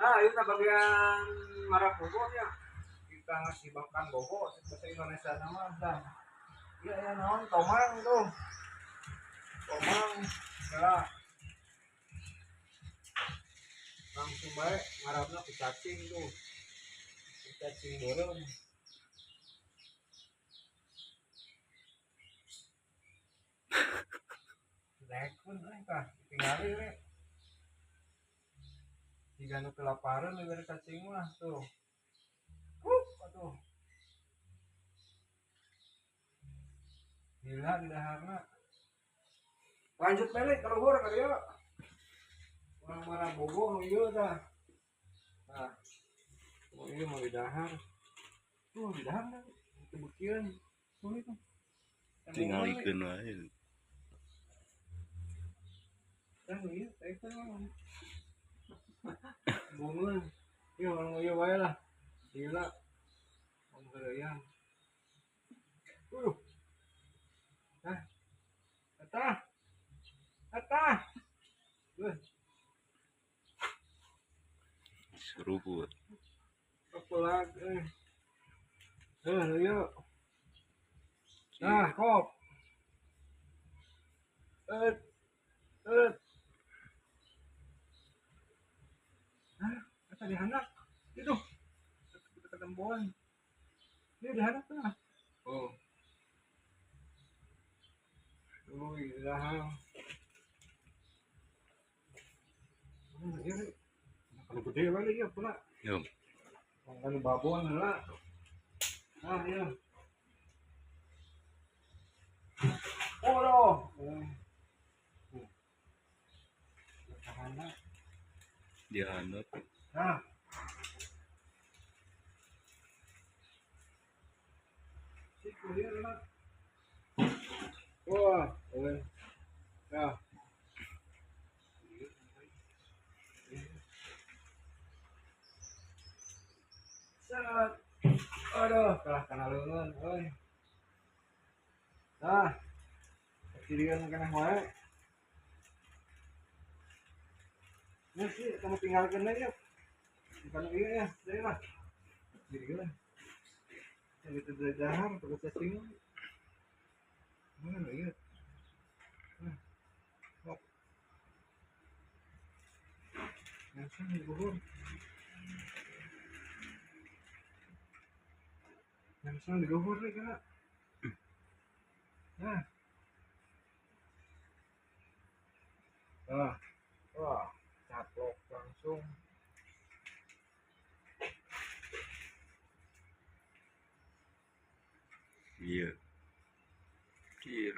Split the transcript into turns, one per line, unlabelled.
Nah, ini bagian Marabogo nya. Kita ngasih makan bogo bahasa Indonesia nama dah. Iya ya naon tomang tuh. Tomang. Ya. Langsung baik ngarapna ku cacing tuh. Ku cacing beureum. Lekun euy tah, tingali we. Jika nu kelaparan diberi cacing mah tuh. Aduh. Gila di daharna. Lanjut balik ke luhur ka dieu. Urang Marabogo nu ieu tah. Tah. Oh ieu mah di dahar. Tuh di dahar kan teu beukeun. Tuh itu.
Tingalikeun wae.
Tah ieu teh itu mah. Bunga. Ieu urang ieu wae lah. Gila. Om kereyang. Nah. Eta. Eta.
Seruput.
Pelag eh. Yuk. Nah, kop. Et. Et. Nah, eta dihandak. Itu. Kita ketempuan. Ini dihandak lah. Oh. Uy, dahang. Iya. Kalau gede balik ya pula.
Yo.
Kan babon lah. Nah, iya. Oh, no.
Dihanap.
Nah. Wah, ya. Set. Aduh, kalah kana leungeun euy. Nah. Kirian keneh wae. Ini sih kamu tinggalkan aja. Bukan iya ya, dari lah. Jadi lah. Yang itu dari dahar, terus cacing. Mana iya? Nah. Hop. Langsung di luhur. Langsung di luhur nih kak. Nah. Ah. Wah, caplok langsung.
Iya. Cir.